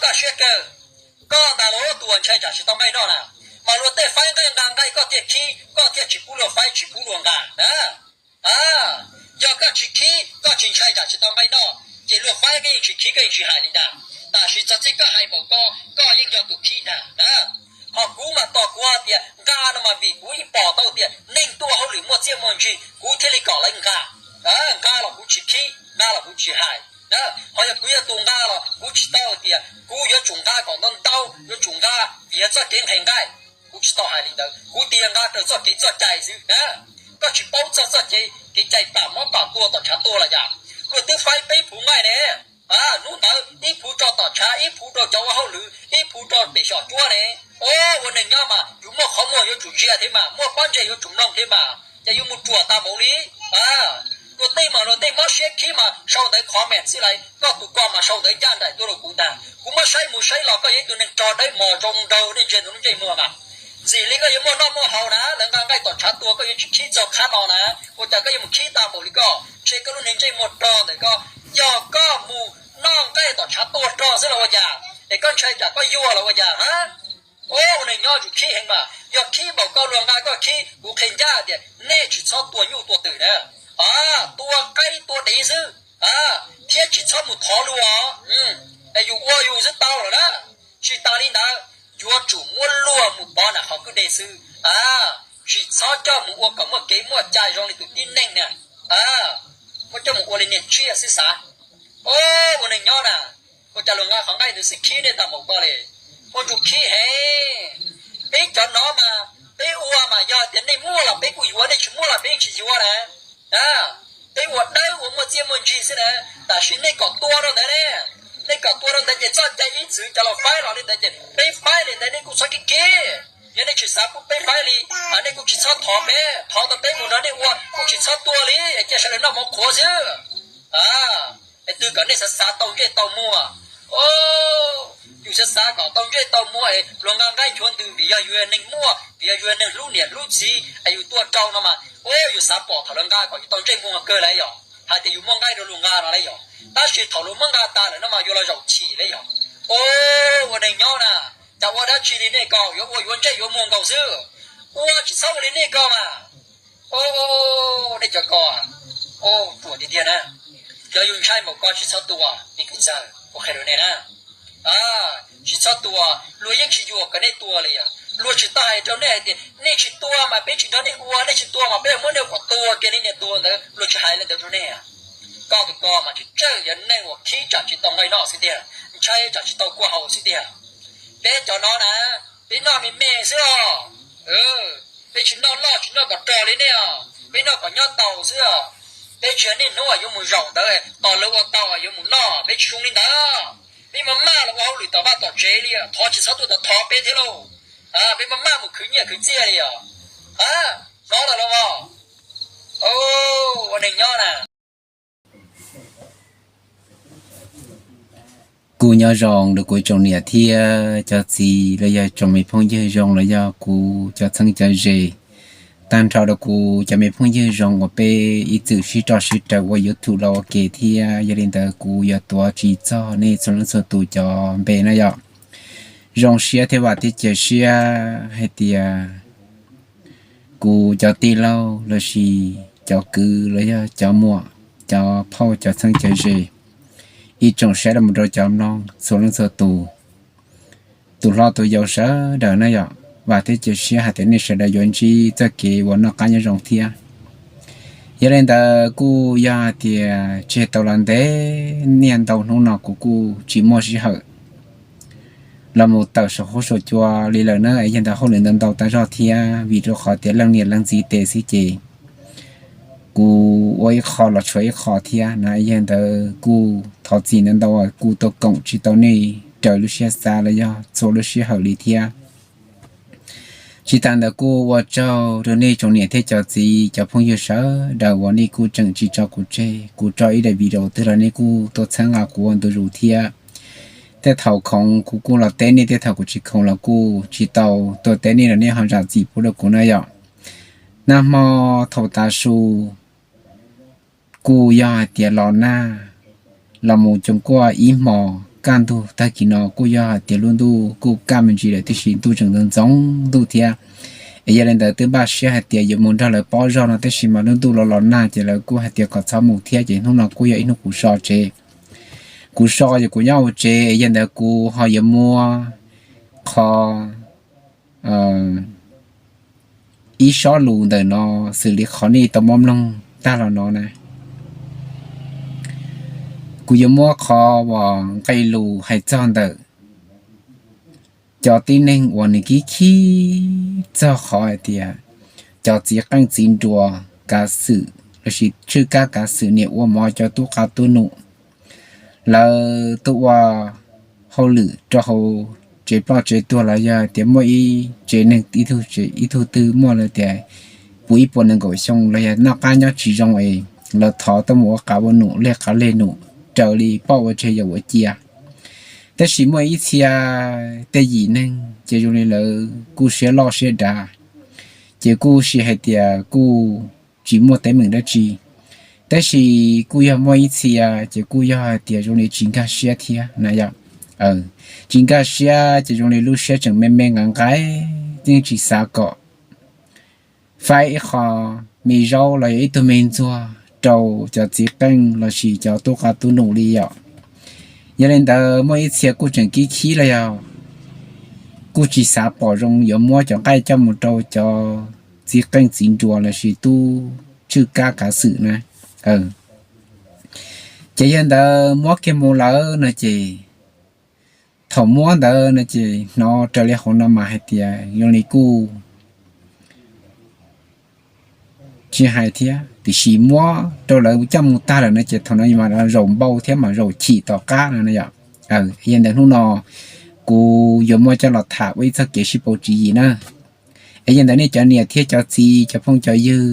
Koj siab kawg, koj ntag los tus uas ntshai tsam tsis tau nqaij noj na. Mas luag tej faib nqaij nqa nqaij koj thiaj khib, koj thiaj tsis pub luag faib tsis pub luag nqa na. Yog koj tsis khib koj tsis ntshai tsam tsis tau nqaij noj ces luag faib koj yeej tsis khib koj yeej tsis hais li ntag. Tam sim txog txij koj hais npaum ko koj yeej yog tus khib ntag na. Ho kuv mas tos kuv hais tias nqa no mas vim kuv yeej pom tau tias neeg tuaj hauj lwm muaj txiaj muaj ntsig kuv thiaj li kom lawv nqa. Nqa los kuv tsis khib, nqa los kuv tsis hais. Ho yog kuv yog tus nqa los kuv tsis tau tias kuv yuav tsum nqa kom ntau ntau, yuav tsum nqa vim yog txoj kev nqhis nqaij. Kuv tsis tau hais li ntawd, kuv tias nqa raws txoj kev txoj cai xwb. Koj tsis paub txog txoj kev, kev cai pam mob pam tuag tom tshav tuag los yam. Luag twb faib peb phuv nqaij ne, hnub ntawd ib phuv rau tom tshav, ib phuv rau cov ua hauj lwm, ib phuv rau pem xyom cuab ne. Ua neeg nyob mas yus muaj qhov muag yuav tsum ntsia thiab mas, muaj pob ntseg yuav tsum mloog thiab mas, ces yuav mus ruam tag npaum li. Luag tej mas luag tej mob siab khib mas sau ntawv comment xwb lawm, koj tus ko mas sau ntawv ncaj nraim tuaj rau kuv ntag. Kuv muab saib mus saib los koj yog ib tug neeg rog dawb mos zoo nraug, nej ntsia tus lub ntsej muag mas ntxim li koj yuav muaj noj muaj haus na, lawv nqa nqaij tom tshav tuag koj yuav tsis khib txog qhab no na. Ua cas koj yuav mus khib tag npaum li koj? Ntshe koj lub niag ntsej muag rog ntawm koj, yog koj mus noj nqaij tom tshav tuag rog xwb los ua cas? Es koj ntshai tsam koj yuag los ua cas ha? Ua neeg nyob tsum khib heev mas, yog khib npaum koj luag nqa koj khib, kuv qhia ncaj tias nej tsis txhob tua nyuj tua twm na, tua qaib tua dev xwb, thiab tsis txhob mus thov luag os. Es yus ua yus xwb tau lawm na. Tsis tas li ntawd, yuav tsum muab luag mus pov nram qhov kwj deg xwb. Tsis txhob coj mus ua kom muaj kev muaj cai zoo li tus tib neeg na. Muab coj mus ua li niag tsiaj xwb xav. Ua neeg nyob na, ua cas luag nqa qhov nqaij ntawd xwb khib nej tag npaum ko li? Ua ntsuj khib heev. Peb cov no mas peb ua mas yog tias nej muaj los peb kuj yuav, nej tsis muaj los peb yeej tsis yuav na. Peb ua dawb ua muaj txiaj muaj ntsig xwb na. Tam sim nej kom tua rau ntawd ne, nej kom tua rau ntawd ces txoj cai ib txwm cov laus faib los li ntawd ces peb faib li ntawd nej kuj txhob khib khib. Yog nej tsis xav pub peb faib li, nej kuj tsis txhob thov peb, thov tau peb mus nrog nej ua kuj tsis txhob tua li, cia sawv daws noj mov qhuav xwb. Es twb kom nej xav xav tau ntsej tau muag. Yus xav xav kom tau ntsej tau muag es luag nqa nqaij nchuav ntws vim yog yus yog neeg muaj, vim yog yus yog neeg hlub niam hlub txiv es yus tua rau no mas, yus xav pom thaum luag nqa kom yus tau ntsej muag kawg lawm yom, hais tias yus muaj nqaij rau luag nqa no lawm yom. Tab sis thaum luag muab nqa tas lawm no mas yuav los zaum chim lawm yom. Ua neeg nyob na, cas ua dab tsi li nej ko yuav ua yuav ntsej yuav muag nkaus xwb. Ua tsis txhob ua li nej ko mas. Nej cov ko, ruam tiag tiag na. Yog yus ntshai npaum ko tsis txhob tua, ib kwv ntxawg, ua qhia rau nej na. Tsis txhob tua, luag yeej tsis yuam kom nej tua li os. Luag tsis tau hais rau nej hais tias nej tsis tua mas peb tsis nrog nej ua, nej tsis tua mas peb muab nej kom tua kiag nej niag tua ntawd, luag tsis hais li ntawd rau nej. Koj tus ko mas tsis tsawg, yog neeg uas khib tsam tsis tau nqaij noj xwb tiag, ntshai tsam tsis tau kua haus xwb tiag. Peb cov no na, peb noj me me xwb os. Peb tsis noj loj tsis noj kom rog li nej os, peb noj kom nyob tau xwb os. Peb tsis yog niaj hnub yuav mus zaum ntawd tos lawv ua tau yuav mus noj, peb tsis zoo li ntawd. Peb maj maj los ua hauj lwm tom vaj tom tsev li, thov tsis txhob tuaj thov peb thiab lauj. Peb maj maj mus khwv nyiaj khwv txiaj li os. Hnov lawm los? Ua neeg nyob na. Kuv nyob zoo rau kuv tsoom niam thiab cov txiv los yog tsoom me phooj ywg zoo los yog kuv cov txheeb cov ze, tag nrho rau kuv cov me phooj ywg zoo uas peb ib txwm sib roj sib raws ua YouTube los ua ke thiab. Yog li ntawd kuv yuav tuav tsis txog nej txhua leej txhua tus cov npe na yom. Zoo siab thiab vam thiab cia siab hais tias kuv cov tij laug lossis cov kwv los yog cov muam, cov phauj cov txheeb cov ze, ib tsoom saib los mus rau cov mloog txhua leej txhua tus, tus hlob tus yau sawv daws na yom, vam thiab cia siab hais tias nej sawv daws yuav ntsib txoj kev uas noj qab nyob zoo thiab. Yog li ntawd kuj yog hais tias tseg tau los ntev niaj ntau hnub no kuv kuj tsis muaj sij hawm los mus tawm saum huab saum cua li lawm na, yog ntawd hauj lwm ntau ntau tag zog thiab vim rau qhov tias leej niam leej txiv tes xwb ces kuv ua ib qho los tshuav ib qho thiab na, yog ntawd kuj thov txim ntau ntau kuj tau koom tsis tau nej raws lub siab xav los yog txhua lub sij hawm li thiab. Tsis tas ntawd kuj ua tsaug rau nej tsoom niam thiab cov txiv cov phooj ywg sawv daws uas nej kuj tseem tsis tso kuv tseg, kuv tso ib daim video twg los nej kuj tuaj txhawb nqa kuv ua ntu zus thiab. Tej thaum khoom kuv kuj los teb nej, tej thaum kuv tsis khoom los kuj tsis tau tuaj teb nej los nej ho zam txim pub rau kuv na yom. Nag hmo thaum tav su kuj yog hais tias los nag los mus coom kuaj ib hmos kaj ntug tag kis no kuj yog hais tias lub ntuj kuj kaj me ntsis lawm tiam sis ntuj tseem ntxoov ntxoov ntuj thiab. Es yog li ntawd twb npaj siab hais tias yuav mus nrog lawv pob zog no tab sis mas lub ntuj los los nag ces lawv kuj hais tias kom txhob mus thiab ces hnub no kuj yog ib hnub kuv so tsev. Kuv so ces kuv nyob hauv tsev es yog li ntawd kuv ho yuav muab qhov ib sob lus ntawm no xws li qhov nej tau muab mloog tag los no na. Kuv yuav muab qhov uas nqe lus hais txog ntawm cov tib neeg uas nws kib khib txog qhov hais tias cov txiv qeej txiv nruas kav xwm lossis tshwj kab kav xwm niam ua mov cov tub qab tub num, lawv tuaj ua hauj lwm rau hauv tsev ploj tsev tuag los yog hais tias muaj ib tsev neeg ib tug twg muaj lawv tias puv ib puas nees nkaum xyoo los yog noj qab nyob tsis zoo es lawv thov tuaj mus ua qav ua num leg qav leg num raws li poj ua tseg yawm ua cia. Tab sis muaj ib txhia tej yim neeg ces zoo li lawv kuj siab loj siab dav, ces kuj sis hais tias kuj tsis muaj teeb meem dab tsi. Tab sis kuj yog muaj ib txhia ces kuj yog hais tias zoo li tsis nkag siab thiab na yom. Tsis nkag siab ces zoo li lub siab tseem me me nqaim nqaim, yeej tsis xav kom faib ib qho me zaub los yog ib tug me ntxuag rau cov txiv qeej lossis cov tub qab tub num li yom. Yog li ntawd muaj ib txhia kuj tseem kib khib los yog kuj tsis xav pom zoo yuav muab cov nqaij coj mus rau cov txiv qeej txiv nruas lossis tub tshwj kab kav xwm na. Ces yog li ntawd muab kiag mus lawm no ces thaum muab ntawd no ces hnov raws li hauv no mas hais tias zoo li kuj tsis hais thiab tiam sis muab rau lawv coj mus tag lawm no ces thaum no mas zaum npau thiab mas zaum chim tom qab no na yom. Yog li ntawd hnub no kuv yuav muab coj los tham ua ib txoj kev sib pauv tswv yim na. Es yog li ntawd nej cov niam thiab cov txiv cov phooj cov ywg,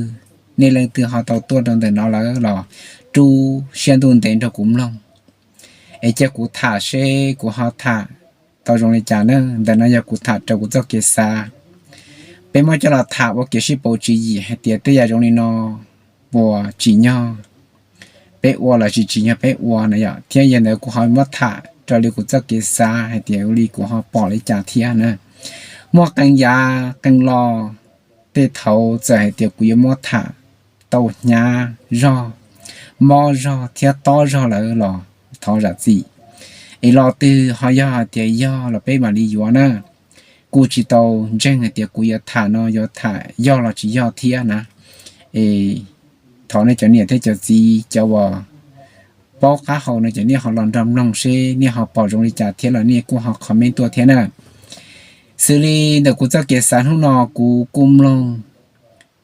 nej leej twg ho tau tuaj rau ntawm no lawm los rub siab ntuj ntev nrog kuv mloog es cia kuv tham seb kuv ho tham tau zoo li cas na. Ntawm no yog kuv tham raws kuv txoj kev xav. Peb muab coj los tham ua kev sib pauv tswv yim hais tias tej yam zoo li no puas tsim nyog peb ua los tsis tsim nyog peb ua na yom, thiab yog li ntawd kuv ho muab tham raws li kuv txoj kev xav hais tias ua li kuv ho pom li cas thiab na. Muaj qee yav qee lo tej thaum txawm hais tias kuv yuav muab tham tau hnyav zog, mob zog thiab tob zog lawm los thov zam txim. Es lo twg ho yog hais tias yog los peb mam li yuav na. Kuj tsis tau ntseeg hais tias kuv yuav tham no yuav tham yog los tsis yog thiab na. Es thov nej cov niam thiab cov txiv cov uas paub qab hau no ces nej ho los nrog mloog seb nej ho pom zoo li cas thiab los nej kuj ho comment tuaj thiab na. Xws li ntawm kuv txoj kev xav hnub no kuv kuj mloog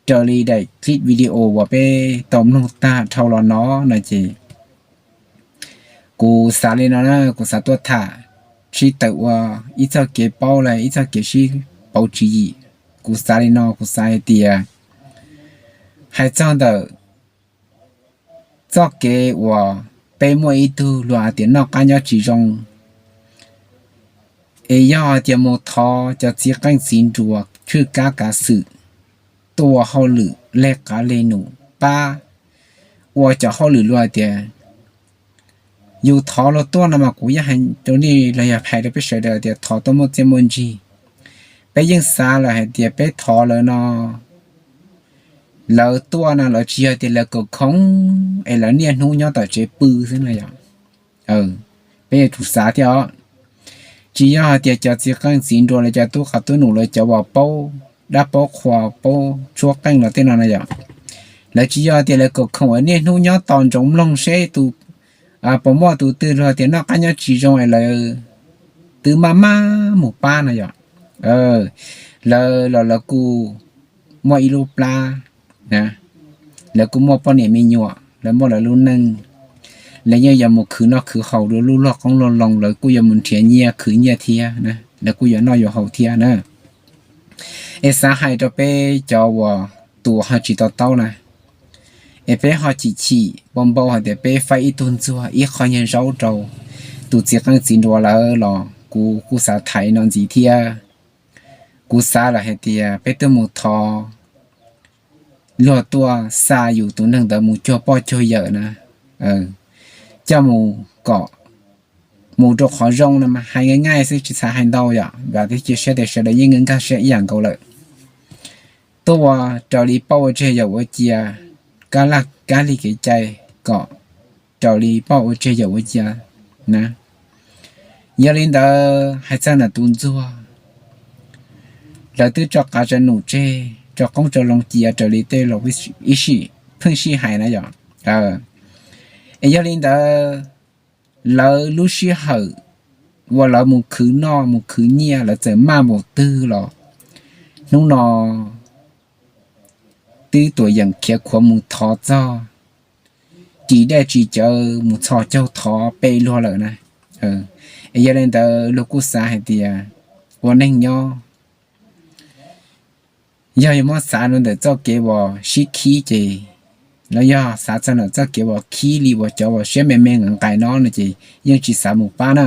raws li daim clip video uas peb tau mloog tag dhau los no no ces kuv xav li no na, kuv xav tuaj tham sib tawm ua ib txoj kev paub los ib txoj kev sib pauv tswv yim. Kuv xav li no, kuv xav hais tias hais txog ntawm txoj kev uas peb muaj ib tug luag hais tias noj qab nyob tsis zoo, es yog hais tias mus thov cov txiv qeej txiv nruas tshwj kab kav xwm tuaj ua hauj lwm leg qav leg num pab ua cov hauj lwm luag hais tias yus thov luag tuaj no mas kuv yeej hais rau nej los yog hais rau peb sawv daws tias thov tuaj muaj txiaj muaj ntsig. Peb yeej xav lawm hais tias peb thov lawv no, lawv tuaj no lawv tsis yog tias lawv kaum khoom es lawv niaj hnub nyob tom tsev pw xwb no yom. Peb yuav tsum xav thiab os. Tsis yog hais tias cov txiv qeej txiv nruas los cov tub qab tub num los cov uas paub dab paub qhua paub tshuab qeej los tej no no yom, lawv tsis yog tias lawv kaum khoom es niaj hnub nyob tos ntsoov mloog seb tus puas muaj tus twg luag tias noj qab nyob tsis zoo es lawv twb maj maj mus pab no yom. Lawv los lawv kuj muaj ib lub plab, lawv kuj muaj poj niam me nyuam, lawv muaj lawv lub neej, lawv yeej yuav mus khwv noj khwv haus dua lub luag qoob luag loo, lawv kuj yuav mus nrhiav nyiaj khwv nyiaj thiab, lawv kuj yuav noj yuav haus thiab na. Es xav hais rau peb cov uas tus ho tsis to taub na, es peb ho chim chim npau npau hais tias peb faib ib tug ntxuag ib qho nyiaj zaub rau tus txiv qeej txiv nruas lawm los kuv kuj xav tham no ntxiv thiab. Kuv xav lawm hais tias peb twb mus thov luag tuaj xa yus tus neeg ntawd mus cuag poj cuag yawm na, coj mus kom mus rau qhov zoo no mas hais nqaij nqaij xwb tsis txhob hais ntau yom, vam thiab cia siab tias sawv daws yeej nkag siab ib yam nkaus lawm. Tuaj ua raws li paub ua tseg yam ua cia, kab lig kev cai kom raws li paub ua tseg yam ua cia na. Yog li ntawd hais txog ntawm tus ntxuag, lawv twb tso qav tso num tseg, tso qoob tso loo cia raws li tej laus ib sij pheej sij hais na yom. Es yog li ntawd lawv lub sij hawm uas lawv mus khwv noj mus khwv nyiaj lawv txawm maj npaum twg los hnub no twb tuam yeem khiav khuav mus thov txog, ris dej ris cawv mus txhos caug thov peb luag lawm na. Es yog li ntawd luag kuj xav hais tias ua neeg nyob yog yuav muab xav rau ntawm txoj kev uas sib khib ces, los yog xav txog ntawm txoj kev uas khib li uas cov uas siab me me nqaim nqaim no no ces yeej tsis xav mus pab na.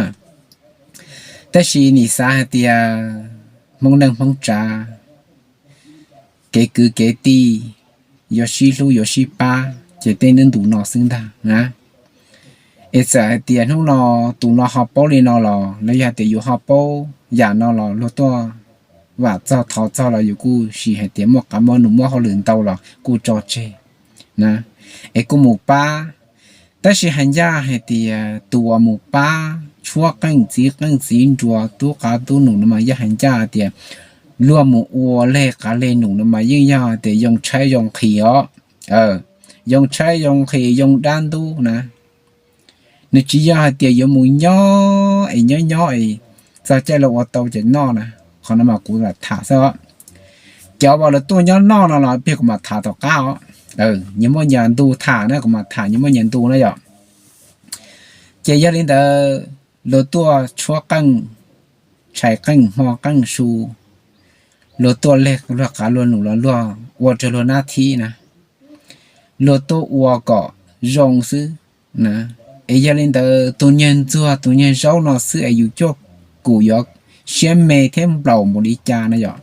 Tab sis nim xav hais tias Hmoob neej Hmoob tsav, kev kwv kev tij yuav sib hlub yuav sib pab ces tej hnub ntu no xwb ntag na. Es txawm hais tias hnub no tus no ho paub li no los los yog hais tias yus ho paub yam no los luag tuaj vam txog thov txog los yus kuj sim hais tias muaj qab muaj num muaj hauj lwm ntau los kuj tso tseg na, es kuj mus pab. Tab sis hais ncaj hais tias tus uas mus pab tshuab qeej txiv qeej txiv nruas tub qav tub num no mas yog hais ncaj hais tias luag mus ua leg qav leg num no mas yeej yog hais tias yoo tshaib yoo nqhis os. Yoo tshaib yoo nqhis yoo dab ntub na. Nws tsis yog hais tias yuav mus nyob es nyob nyob es txog caij los ua tau ces noj na. Qhov no mas kuv lam tham xwb os. Cov uas lawv tuaj nyob noj no los plig kuv mam tham tom qab os. Nyias muaj nyias ntu tham na, kuv mam tham nyias muaj nyias ntu na yom. Ces yog li ntawd luag tuaj tshuab qeej, tshais qeej hmo qeej su, luag tuaj leg luag qav luag num los luag ua rau luag nab thib na, luag tuaj ua kom zoo xwb na. Es yog li ntawd tus niag ntxuag tus niag zaub no xwb es yus cuaj kum yuav siab me thiab nplaum npaum li cas na yom.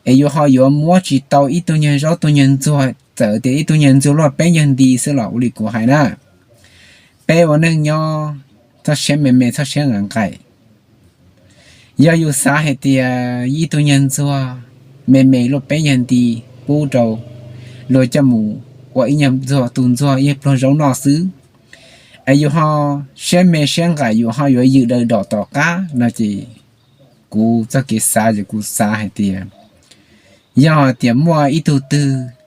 Es yus ho yuav muab tsis tau ib tug niag zaub tug niag ntxuag, txawm tias ib tug niag ntxuag luaj peb nyuag nti xwb los ua li kuv hais na, peb ua neej nyob txhob siab me me txhob siab nqaim nqaim. Yog yus xav hais tias ib tug niag ntxuag me me luaj peb nyuag nti pub rau luag coj mus ua ib nyuag ntxuag tus ntxuag ib pluag zaub noj xwb, es yus ho siab me siab nqaim yus ho yuav ywm daws dom tom qab no ces kuv txoj kev xav ces kuv xav hais tias yog hais tias muaj ib tug twg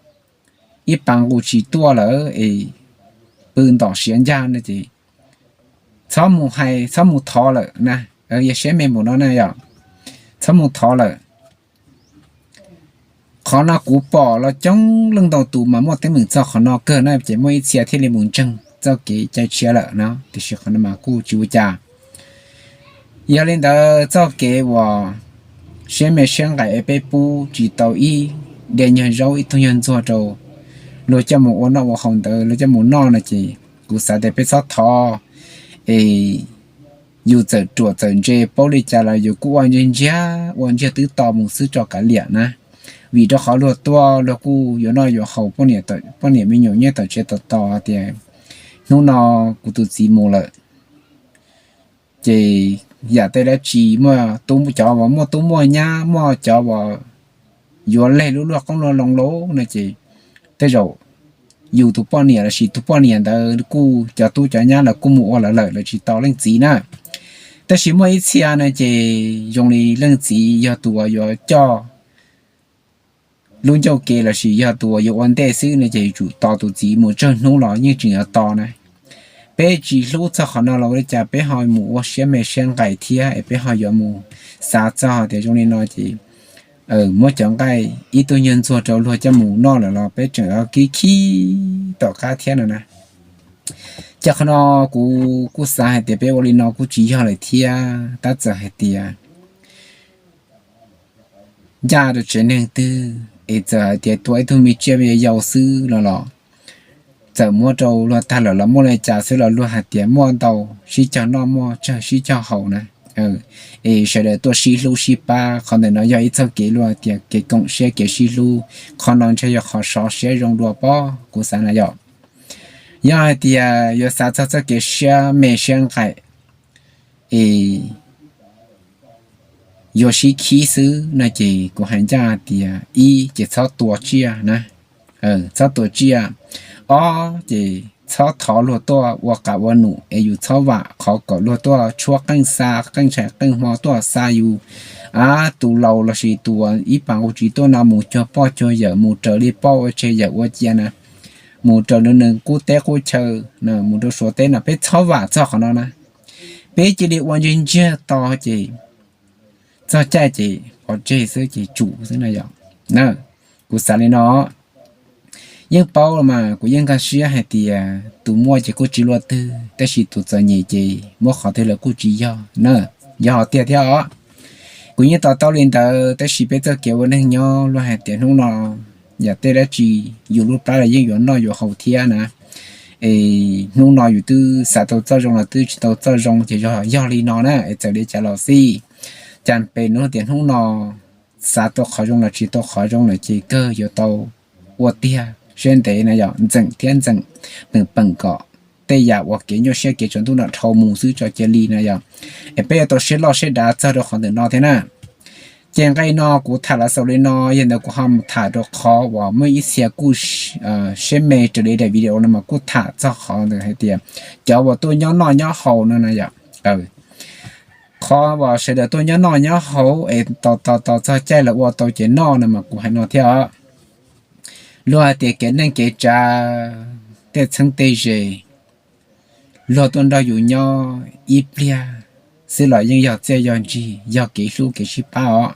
ib pas nqus tsis tuaj lawm es pw ntom siav ncaj no ces txhob mus hais txhob mus thov lawm na. Yog siab me npaum no na yom, txhob mus thov lawm. Qhov no kuv pom los coob leej ntau tus mas muaj teeb meem txog qhov no kawg na ces muaj ib txhia thiaj li mus ntseeg txoj kev cai tshiab lawm no, tiam sis qhov no mas kuj tsis ua cas. Yog li ntawd txoj kev uas siab me siab nqaim es peb pub tsis tau ib diav nyuag zaub ib tug nyuag ntxuag rau luag coj mus ua noj ua haus ntawd luag coj mus noj no ces kuv xav tias peb txhob thov es yus txawm ruam txawm ntse paub li cas los yus kuj ua ntsiag ntsiag ua ntsiag twb to mus xwb tso kav liam na. Vim rau qhov luag tuaj luag kuj yuav noj yuav haus, poj niam me nyuam nyob tom tsev tos tos tias hnub no kuv tus txiv mus lawm ces yam tej dab tsi muaj tub cov uas muaj tub muaj nyab muaj cov uas yuav leg lub luaj qoob luaj loo lauj no ces tej zaum yus tus poj niam lossis tus poj niam ntawd kuj cov tub cov nyab lawv kuj mus ua lawv lawm lawv tsis tau leej txiv na. Tab sis muaj ib txhia no ces zoo li leej txiv yog tus uas yuav coj lub ncauj ke lossis yog tus uas yuav ua ntej xwb no ces yuav tsum tos tus txiv mus tsawg hnub los yeej tseem yuav tos na. Peb tsis hlub txog qhov no los ua li cas peb ho mus ua siab me siab nqaim thiab es peb ho yuav mus xav txog tias zoo li no ces muab cov nqaij ib tug nyuag ntxuag rau luag coj mus noj lawm los peb tseem kib khib tom qab thiab no na. Ces qhov no kuv kuj xav hais tias peb ua li no kuj tsis yog lawm thiab, tab txawm hais tias ncaj rau tsev neeg twg es txawm hais tias tua ib tug me tsiaj me yau xwb los los txawm muab rau luag tag lawm los muaj li cas xwb los luag hais tias muaj ntau sib cog noj muaj tsawg sib cog haus na. Es sawv daws tuaj sib hlub sib pab, qhov ntawm no yog ib txoj kev luag tias kev koom siab kev sib hlub, qhov no ntshe yog qhov sov siab zoo dua pob kuv xav na yom. Yog hais tias yuav xav txog txoj kev siab me siab nqaim, es yuav sib khib xwb no ces kuv hais ncaj tias ib ces txhob tua tsiaj na, txhob tua tsiaj. Ob ces txhob thov luag tuaj ua qab ua num es yus txhob vam qhov kom luag tuaj tshuab qeej xa qeej tshais qeej hmo tuaj xa yus, a, tus laus lossis tus ib pas nqus tsis tuaj no mus cuag poj cuag yawm, mus raws li poj ua tseg yawm ua cia na, mus raws li neeg qub teb qub chaw, mus rau Suav teb no peb txhob vam txog qhov no na. Peb cia li ua ntsiag ntsiag to ces txog caij ces pov tseg xwb ces tsum xwb na yom. Kuv xav li no, yeej paub los mas kuv yeej nkag siab hais tias tus muaj ces kuj tsis luaj twg tab sis tus txom nyem ces muab qhov twg los kuj tsis yog na, yog tiag thiab os. Kuv yeej to taub li ntawd tab sis peb txoj kev ua neeg nyob luag hais tias hnub no yam tej dab tsi yus lub plab los yeej yuav noj yuav haus thiab na. Es hnub no yus twb xav tau txoj zoo los twb tsis tau txoj zoo ces yog, yog li no na es txawm li cas los xij, cas pem no tias hnub no xav tau qhov zoo los tsis tau qhov zoo lawm ces kawg yuav tau ua tiag siab ntev na yom, ntxeem thiab ntxeem peem peem kom tej yam uas kev nyuaj siab kev tsaus ntuj no dhau mus xwb tso cia li na yom. Es peb yuav tau siab loj siab dav txog rau qhov ntawm no thiab na. Ces nqe no kuv tham los xaus li no, yog ntawd kuv ho mus tham rau qhov uas muaj ib txhia kuj siab me raws li daim video no mas kuj tham txog qhov ntawd hais tias cov uas tuaj nyob noj nyob haus no na yom. Qhov uas sawv daws tuaj nyob noj nyob haus es tos tos tos txog caij lawv ua tau ces noj no mas kuv hais no thiab os. Luag hais tias kev neej kev tsav, tej txheeb tej ze, luag tuaj nrog yus nyob ib pliag xwb los yeej yog txiaj yog ntsig, yog kev hlub kev sib pab os.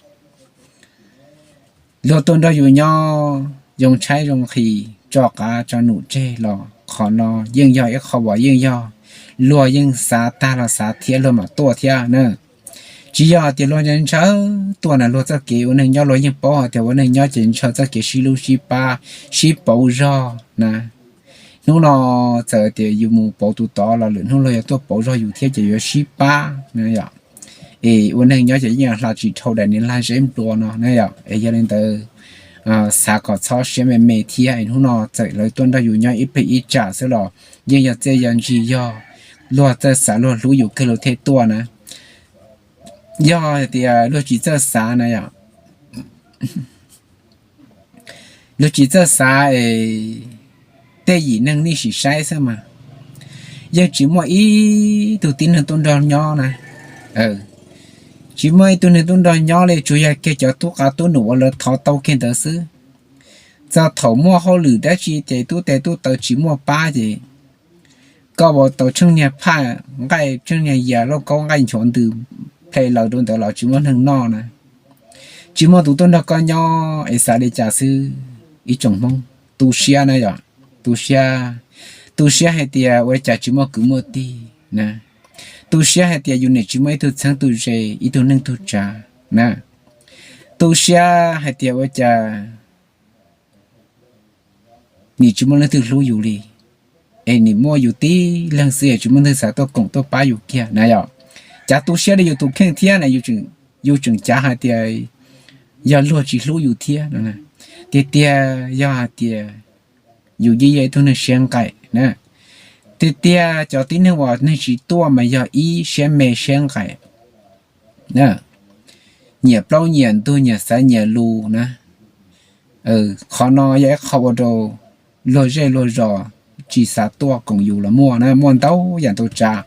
Luag tuaj nrog yus nyob zoo tshaib zoo nqhis tso qav tso num tseg los qhov no yeej yog ib qho uas yeej yog luag yeej xav tag los xav thiab luag mam tuaj thiab na. Tsis yog tias luag ntshaw tuaj na, luag txoj kev ua neeg nyob luag yeej paub hais tias ua neeg nyob ces ntshaw txoj kev sib hlub sib pab, sib pauv zog na. Hnub no txawm tias yus mus pauv tus tod los lwm hnub luag yuav tuaj pauv zog yus thiab ces yuav sib pab na yom. Es ua neeg nyob ces yeej hla tsis dhau daim niag lag zeb nplua no na yom. Es yog li ntawd xav kom txhob siab me me thiab es hnub no txawm lawv tuaj nrog yus nyob ib pliag ib tsam xwb los yeej yog txiaj yog ntsig, yog luag txawj xav luag hlub yus kawg luag thiaj tuaj na. Yog tias luag tsis txawj xav na yom, luag tsis txawj xav es tej yim neeg nej sim saib xwb mas yeej tsis muaj ib tug tib neeg tuaj nrog nyob na. Tsis muaj ib tug neeg tuaj nrog nyob li, tsuas yog kiag cov tub qab tub num uas lawv thov tau kiag ntawd xwb. Txog thaum muaj hauj lwm dab tsi ces tub tes tub taw tsis muaj pab ces koj ua tau tsheej niag phaj nqaij tsheej niag yas lauj kaub nqaij nchuav ntws ple laws rau ntawd los tsis muaj neeg noj na. Tsis muaj tus tuaj nrog koj nyob es xav li cas xwb. Ib tsoom Hmoob tu siab na yom, tu siab, tu siab hais tias ua cas tsis muaj kwv muaj tij na, tu siab hais tias yus niam tsis muaj ib tug txheeb tug ze ib tug neej tug tsav na, tu siab hais tias ua cas nim tsis muaj leej twg hlub yus li, es nim muaj yus tib leeg xwb es tsis muaj leej twg xav tuaj koom tuaj pab yus kiag na yom. Cav tu siab li yus tus kheej thiab na, yus tseem cav hais tias yog luag tsis hlub yus thiab no. Tiag tiag yog hais tias yus yeej yog ib tug neeg siab nqaim na. Tiag tiag cov tib neeg uas neeg tsis tuaj mas yog ib siab me siab nqaim, nyiam plaub nyiam ntug nyiam xaiv nyiam lus na. Qhov no yog ib qho ua rau luag zej luag zos tsis xav tuaj koom yus los muaj na, muaj ntau yam ntau tsav,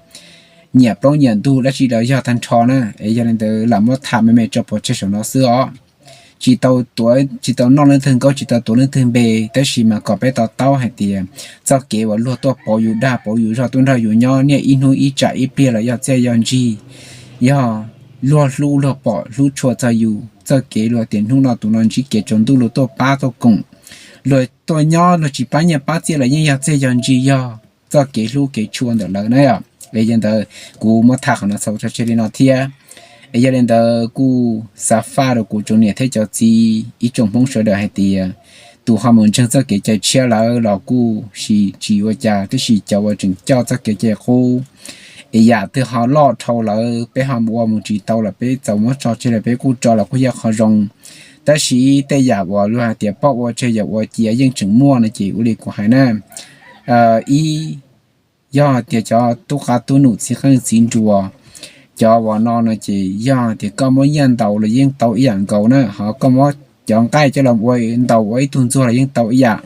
nyiam plaub nyiam ntug dab tsi los yog tag nrho na. Es yog li ntawd lam muab tham me me tso pov tseg saum no xwb os. Tsis tau tuav tsis tau noj leej twg nkauj tsis tau tuav leej twg npe, tab sis mas kom peb to taub hais tias txoj kev uas luag tuaj pauv yus dag pauv yus zog tuaj nrog yus nyob niaj ib hnub ib tsam ib pliag los yog txiaj yog ntsig, yog luag hlub luag pom hlub tshua txog yus. Txoj kev luag tias hnub no tus no ntsib kev tsaus ntuj luag tuaj pab tuaj koom, luag tuaj nyob luag tsis pab nyiaj pab txiaj los yeej yog txiaj yog ntsig, yog txoj kev hlub kev tshua ntawm lawv na yom. Es yog ntawd kuv muab tham qhov no txhua tso tseg li no thiab. Es yog li ntawd kuj xav faj rau kuv tsoom niam thiab cov txiv ib tsoom Hmoob sawv daws hais tias tus ho mus ntseeg txoj kev cai tshiab lawm los kuj tsis ua cas, tab sis cov uas tseem coj txoj kev cai qub es yam twg ho loj dhau lawm peb ho ua mus tsis tau los peb txaus muab tso tseg los peb kuj tso los kuj yog qhov zoo. Tab sis tej yam uas luag hais tias poj ua tseg yawm ua cia yeej tseem muaj no ces ua li kuv hais na, ib, yog tias cov tub qab tub num txiv qeej txiv nruas, cov uas no no ces yog tias koj muab nyiaj ntaus los yeej tau ib yam nkaus na, ho koj muab cov nqaij coj los ua ntaus ua ib tug ntxuag los yeej tau ib yam.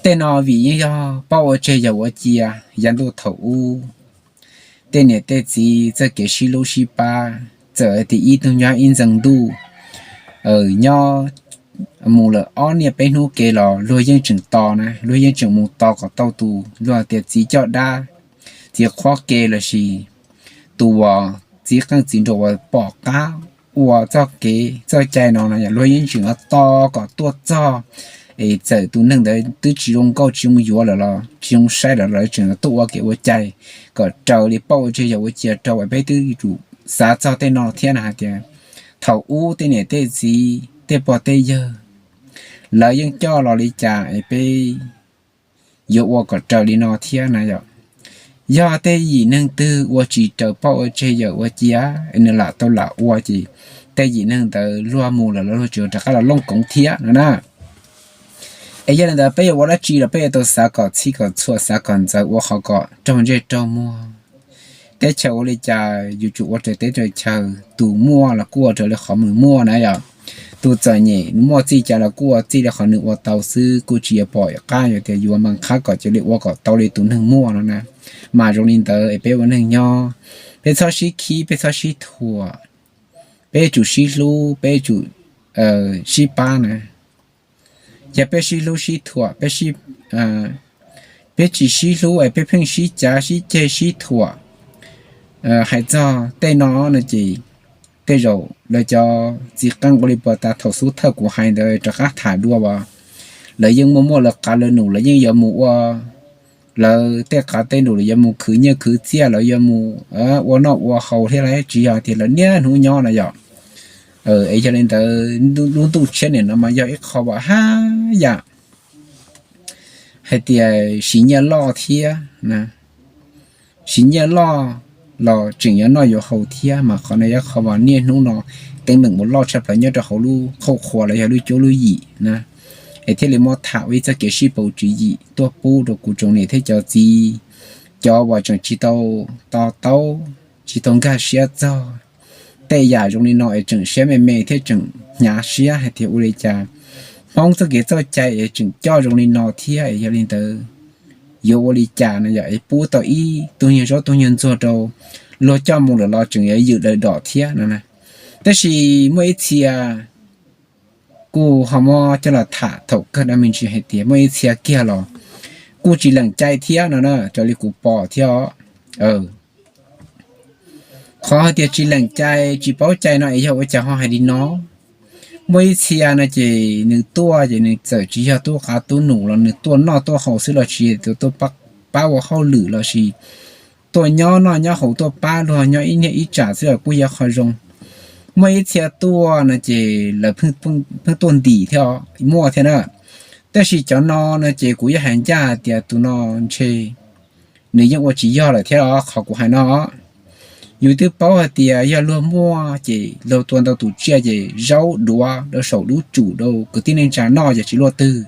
Tej no vim yeej yog paub ua tseg yog ua cia. Yav ntuj thaum ub tej niam tej txiv txoj kev sib hlub sib pab, txawm tias ib tug nyob ib ntxees ntuj, nyob mus lawm ob niaj peb hnub ke los luag yeej tseem tos na, luag yeej tseem mus tos kom tau tus luag tias txiv coj dab, txiv qhuab ke lossis tus uas txiv qeej txiv nruas uas pom qab ua txoj kev txoj cai no no luag yeej tseem tos kom tuaj txog. Es txawm tus neeg ntawd twb tsis zoo nkauj tsis zoo yuav lawm los tsis zoo saib lawm los tseem tuaj ua kev ua cai kom raws li paub ua tseg yog ua cia rau. Peb twb yuav tsum xav txog tej no thiab na hais tias thaum ub tej niam tej txiv tej pog tej yawg lawv yeej coj los li cas es peb yuav ua kom raws li no thiab na yom. Yog tej yim neeg twg ua tsis raws paub ua tseg yog ua cia, nws lam tau lam ua ces tej yim neeg ntawd luag mus lawm los luag tseem rov qab los looj koov thiab no na. Es yog li ntawd peb yuav ua dab tsi los peb yuav tau xav kom txhij kom txhua, xav kom ntxaws, ua qhov kom raug ntsej raug muag. Teb chaws ua li cas yus tsum ua raws teb raws chaw, tus muaj los kuj ua raws li qhov nws muaj na yom. Tus txom nyem muaj txij cas los kuj ua txij li qhov nws ua tau xwb, kuj tsis yuav pom qab yuav tias yuav mas qhab kom cia li ua kom tau li tus neeg muaj no na. Mas zoo li ntawd es peb ua neeg nyob, peb txhob sib khib, peb txhob sib thuam, peb yuav tsum sib hlub, peb yuav tsum sib pab na. Yog peb sib hlub sib thuam, peb tsis sib hlub es peb pheej sib cav sib ceg sib thuam, hais txog tej no no ces tej zaum lawv cov txiv qeej ua li puas tas thaum xub thawj kuv hais ntawd rov qab tham dua as, lawv yeej muaj muaj lawv qav lawv num, lawv yeej yuav mus ua lawv tej qav tej num, lawv yuav mus khwv nyiaj khwv txiaj, lawv yuav mus ua noj ua haus thiab lawm, tsis yog tias lawv niaj hnub nyob no yom. Es yog li ntawd lub ntuj tshiab nim no mas yog ib qho uas haj yam hais tias siv nyiaj loj thiab, siv nyiaj loj los tseem yuav noj yuav haus thiab, mas qhov no yog qhov uas niaj hnub no teeb meem uas loj tshaj plaws nyob rau hauv lub qhuj qhua los yog lub cuab lub yim na. Es thiaj li muab tham ua ib txoj kev sib pauv tswv yim tuaj pub rau kuv tsoom niam thiab cov txiv, cov uas tseem tsis tau to taub, tsis tau nkag siab txog tej yam zoo li no es tseem siab me me thiab tseem hnyav siab hais tias ua li cas Hmoob txoj kev txoj cai es tseem coj zoo li no thiab. Es yog li ntawd yuav ua li cas no yog es pub tau ib tug nyuag zaub tug nyuag ntxuag rau luag coj mus lawm los tseem yuav ywm daws dom thiab no na. Tab sis muaj ib txhia kuj ho muab coj los tham thaum kawg dab me ntsis hais tias muaj ib txhia kiag los kuj tsis lees cai thiab no na, raws li kuv pom thiab os. Qhov hais tias tsis lees cai tsis paub cai no es yog ua cas ho hais li no? Muaj ib txhia no ces nws tuaj ces nws txawm tsis yog tub qav tub num los nws tuaj noj tuaj haus xwb los tsis yog tuaj pab ua hauj lwm los sis tuaj nyob noj nyob haus tuaj pab luag nyob ib niag ib tsam xwb los kuj yog qhov zoo. Muaj ib txhia tuaj no ces lawv pheej tuaj ntim thiab muaj thiab na. Tab sis cov no no ces kuv yeej hais ncaj hais tias tus no ntshe nws yeej ua tsis yog lawm thiab os, qhov kuv hais no. Yus twb paub hais tias yog luag muaj ces luag tua ntau tus tsiaj ces zaub duav rau saum lub tsum rau kwv tij neej tsa noj ces tsis luaj twg.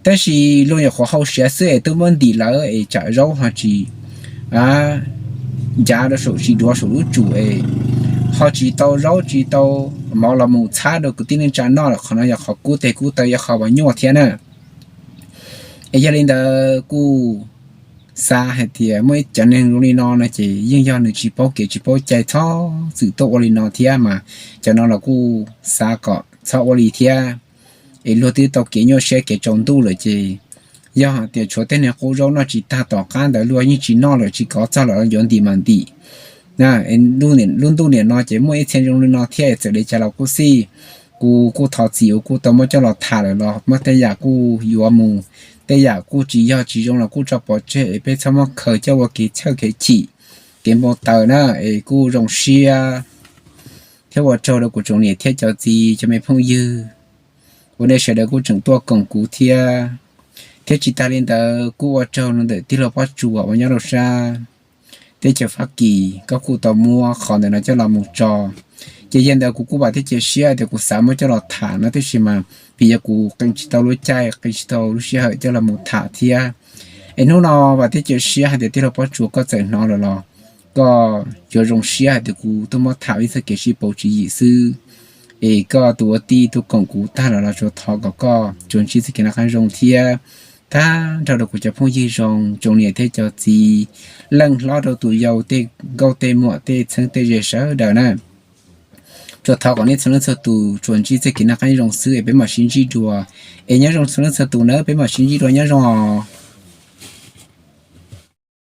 Tab sis luag nyuam qhuav hau siav xwb es twb muab ntim lawm es tsam zaub ho tsis ncav rau saum, tsis duav saum lub tsum es ho tsis tau zaub tsis tau mov los mus txhab rau kwv tij neej tsa noj lawm. Qhov no yog qhov kub teg kub taw, yog qhov uas nyuaj thiab na. Es yog li ntawd kuj xav hais tias muaj ib cov neeg zoo li no no ces yeej yog nws tsis paub kev tsis paub cai txhob txwm tuaj ua li no thiab mas cov no los kuj xav kom txhob ua li thiab. Es luag twb tau kev nyuaj siab kev tsaus ntuj lawm ces yog hais tias tshuav tej niag qub zaub noj tsis tag tom qab ntawd luag yeej tsis noj lawm tsis kov txog lawm yuav ntim mas ntim. Lub ntuj niam no ces muaj ib txhia zoo li no thiab es txawm li cas los kuj xij, kuv kuj thov txim uas kuj tau muab coj los tham lawm los muaj tej yam kuj yuav mus, tej yam kuj tsis yog tsis zoo los kuj tso pov tseg es peb txhob muab khaws coj ua kev txhawj kev chim, kev npau taws na. Es kuj zoo siab thiab ua tsaug rau kuv tsoom niam thiab cov txiv cov me phooj ywg uas nej sawv daws kuj tseem tuaj koom kuv thiab. Thiab tsis tas li ntawd kuj ua tsaug rau ntawm tij laug Pob Tsuas uas nyob rau sab teb chaws Fab Kis, koj kuj tau muab qhov ntawm no coj los mus tso. Ces yog li ntawd kuv kuj vam thiab cia siab tias kuv xav muab coj los tham no tab sis mas vim yog kuv qee tsis tau lub caij qee tsis tau lub sij hawm coj los mus tham thiab. Es hnub no vam thiab cia siab hais tias tij laug Pob Tsuas koj txawm hnov lawm los koj yuav zoo siab hais tias kuv tuaj muab tham ib txoj kev sib pauv tswv yim xwb. Es koj tus ua tij tuaj koom kuv tag los los tsuas thov kom koj tsuas ntsib txoj kev noj qab zoo thiab tag nrho rau kuv cov phooj ywg zoo, tsoom niam thiab cov txiv, leej hlob rau tus yau, tej nkauj tej muam, tej txheeb tej ze sawv daws na. Tsuas thov kom nej txhua leej txhua tus tsuas ntsib txoj kev noj qab zoo xwb es peb mam sib ntsib dua. Es nyob zoo txhua leej txhua tus nawb, peb mam sib ntsib dua, nyob zoo os.